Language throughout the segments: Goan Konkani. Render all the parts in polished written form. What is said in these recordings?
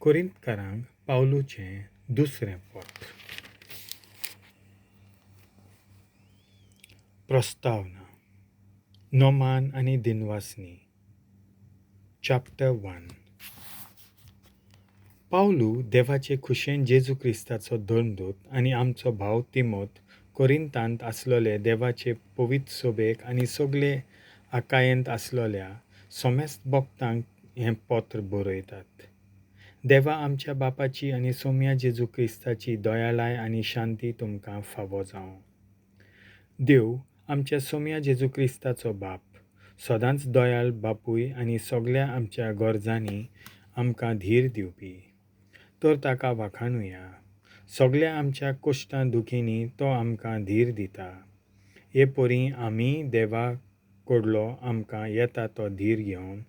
कोरिंतकारांक पावलूचें दुसरें पत्र. प्रस्तावना. नोमान आनी दिनवासनी. Chapter 1. पावलू देवाचे खुशेन जेजू क्रिस्ताचो धर्मदूत आनी आमचो भाव तिमोत कोरिंतांत आसलोले देवाचे पवित्र सोबेक आनी सगळे आकायेंत आसलोल्या समेस्त भक्तांक हें पत्र बरयतात. देवा आमच्या बापाची आनी सोम्या जेजू क्रिस्ताची दयाळाय आनी शांती तुमकां फावो जावं. देव आमच्या सोम्या जेजू क्रिस्ताचो बाप सदांच दयाळ बापूय आनी सगळ्या आमच्या गरजांनी आमकां धीर दिवपी, तर ताका वाखाणुया. सगळ्या आमच्या कश्टां दुखींनी तो आमकां धीर दिता. हे परी आमी देवा कडलो आमकां येता तो धीर घेवन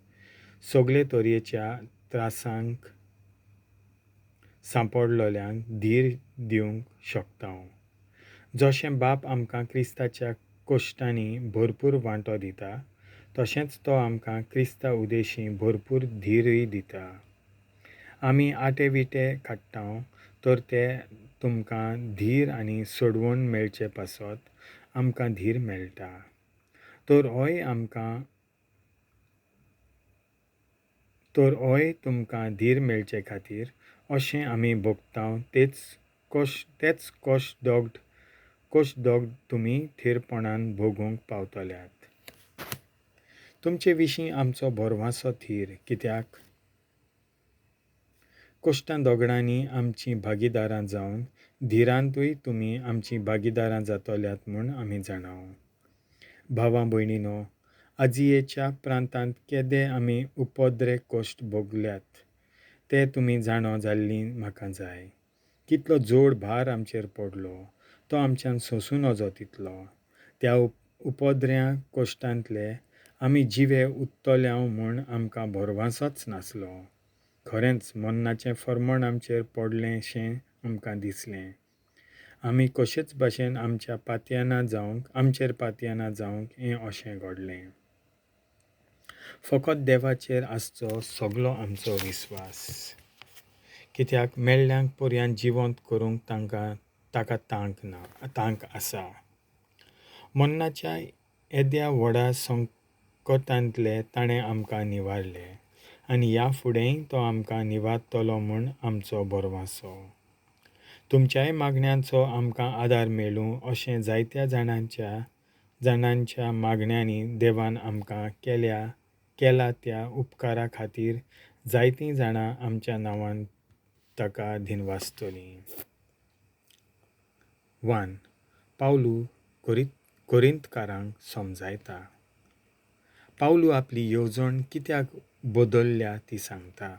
सगळे तरेच्या त्रासांक सांपडलोल्यांक धीर दिवंक शकता. जशें बाप आमकां क्रिस्ताच्या कश्टांनी भरपूर वांटो दिता, तशेंच तो आमकां क्रिस्ता उदेशी भरपूर धीरूय दिता. आमी आटे विटे काडटा तर ते तुमकां धीर आनी सोडवण मेळचे पासत आमकां धीर मेळटा. तर होय आमकां तर होय तुमकां धीर मेळचे खातीर अशें आमी भोगता तेच कश्ट दोग तुमी थीरपणान भोगूंक पावतल्यात. तुमचे विशीं आमचो भरवासो थीर, कित्याक कश्टां दोगडांनी आमचीं भागीदारां जावन धिरांतूय तुमी आमचीं भागीदारां जातल्यात म्हूण आमी जाणाव. भावां भयणीनो, आजियेच्या प्रांतांत केदे आमी उपद्रे कश्ट भोगल्यात ते तुमी जाणो जाल्ली म्हाका जाय. कितलो जोड भार आमचेर पडलो तो आमच्यान सोंसूं नजो तितलो. त्या उपद्र्या कश्टांतले आमी जिवे उत्तल्याव म्हूण आमकां भरवासोच नासलो. खरेंच मन्नाचें फर्मण आमचेर पडलेंशें आमकां दिसलें. आमी कशेच भाशेन आमच्या पातयेना जावंक आमचेर पातयेना जावंक हें अशें घडलें. फकत देवाचेर आसचो सगलो आमचो विस्वास, कित्याक मेल्ल्यांक पर्यंत जिवंत करूंक तांकां ताका तांक ना तांक आसा. मन्नाच्या येद्या व्हडा संकटांतले ताणें आमकां निवारले आनी ह्या फुडेंय तो आमकां निवारतलो म्हूण आमचो भरवासो. तुमच्याय मागण्यांचो आमकां आदार मेळूं अशें जायत्या जाणांच्या मागण्यांनी देवान आमकां केला त्या उपकारा खातीर जायतीं जाणां आमच्या नांवान ताका दिनवासतलीं. 1. पावलू कोरिंतकारांक समजायता. पावलू आपली येवजण कित्याक बदलल्या ती सांगता.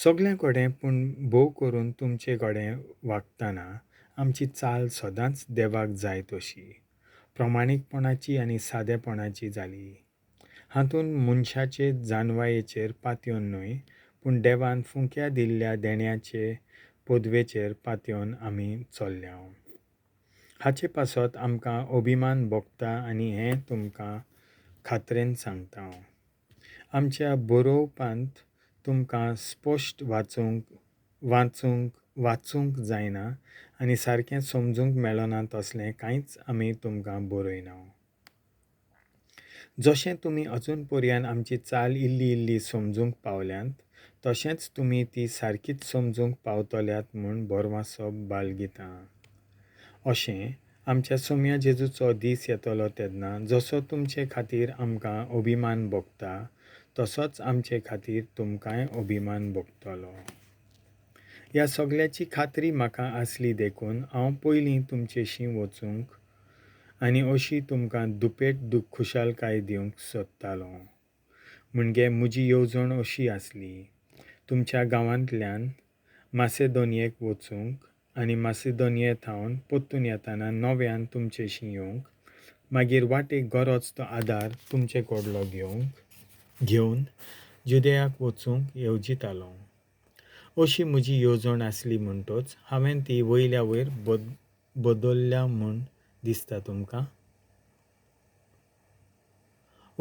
सगल्यां कडेन पूण भोव करून तुमचे कडेन वागतना आमची चाल सदांच देवाक जाय तशी प्रमाणीकपणाची आनी सादेपणाची जाली. हातूंत मनशाचे जानवायेचेर पातयेवन न्हय, पूण देवान फुंक्या दिल्ल्या देण्याचे पदवेचेर पातयेवन आमी चल्ल्या. हाचे पासत आमकां अभिमान भोगता आनी हें तुमकां खात्रेन सांगता. आमच्या बरोवपांत तुमकां स्पश्ट वाचूंक वाचूंक वाचूंक जायना आनी सारकें समजूंक मेळना तसलें कांयच आमी तुमकां बरयना. जशें तुमी अजून पर्यंत आमची चाल इल्ली इल्ली समजूंक पावल्यांत, तशेंच तुमी ती सारकीच समजूंक पावतल्यात म्हूण भरवासो बाळगिता. अशें आमच्या सोम्या जेजूचो दीस येतलो तेन्ना जसो तुमचे खातीर आमकां अभिमान भोगता, तसोच आमचे खातीर तुमकांय अभिमान भोगतलो. ह्या सगळ्याची खात्री म्हाका आसली देखून हांव पयलीं तुमचेशी वचूंक आनी अशी तुमकां दुपेट खुशालकाय दिवंक सोदतालो. म्हणजे म्हजी येवजण अशी आसली, तुमच्या गांवांतल्यान मासेदोनियेक वचूंक आनी मासेदोनिये थावन परतून येताना नव्यान तुमचेशी येवंक, मागीर वाटेक गरज तो आदार तुमचे कडलो घेवन जुदेयाक वचूंक येवजितालो. अशी म्हजी येवजण आसली म्हणटच हांवें ती वयल्या वयर बदलल्या म्हूण दिसता तुमकां.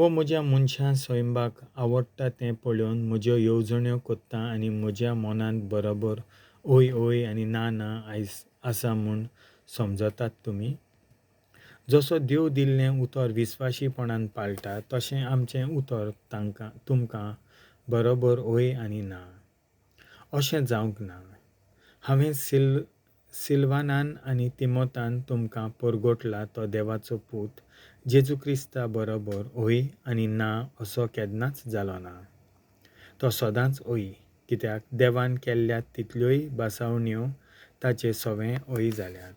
वो म्हज्या मनशां सैंबाक आवडटा तें पळोवन म्हज्यो येवजण्यो कोत्ता आनी म्हज्या मनांत बरोबर ओय ओय आनी ना ना आयस आसा म्हूण समजतात तुमी? जसो देव दिल्लें उतर विस्वाशीपणान पाळटा तशें आमचें उतर तांकां तुमकां बरोबर ओय आनी ना. अशें जावंक ना. हांवें सिल्वानान आनी तिमोतान तुमकां परगटला तो देवाचो पूत जेजू क्रिस्ता बरोबर ओय आनी ना असो केन्नाच जालो ना. तो सदांच ओय, कित्याक देवान केल्ल्या तितल्योय भासावण्यो ताचे सवें ओय जाल्यात.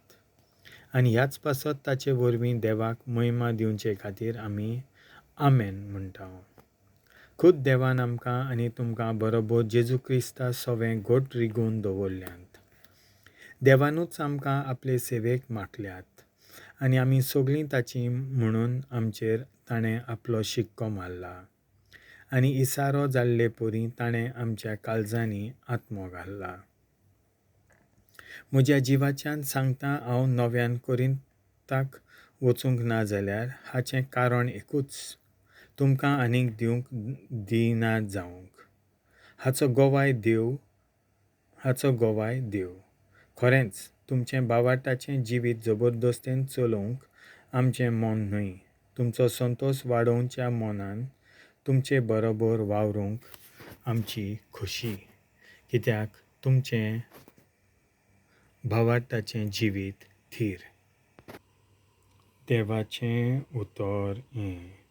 आनी ह्याच पासत ताचे वरवीं देवाक महिमा दिवचे खातीर आमी आमेन म्हणटा. खूद देवान आमकां आनी तुमकां बरोबर जेजू क्रिस्ता सवें घट रिगोवन दवरल्यांत. देवानूच आमकां आपले सेवेक मागल्यात आनी आमी सगळीं ताची म्हणून आमचेर ताणें आपलो शिक्को मारला आनी इसारो जाल्ले परी ताणें आमच्या काळजांनी आत्मो घाल्ला. म्हज्या जिवाच्यान सांगता हांव नव्यान कोरिंताक वचूंक ना जाल्यार हाचें कारण एकूच, तुमकां आनीक दिवंक दिना जावंक. हाचो गवाय देव, हाचो गवाय देव. खरेंच तुमचें भावार्थाचें जिवीत जबरदस्तेन चलोवंक आमचें मन न्हय, तुमचो संतोश वाडोवच्या मनान तुमचे बरोबर वावरूंक आमची खोशी, कित्याक तुमचें भावार्थाचें जिवीत थीर. देवाचें उतर हें.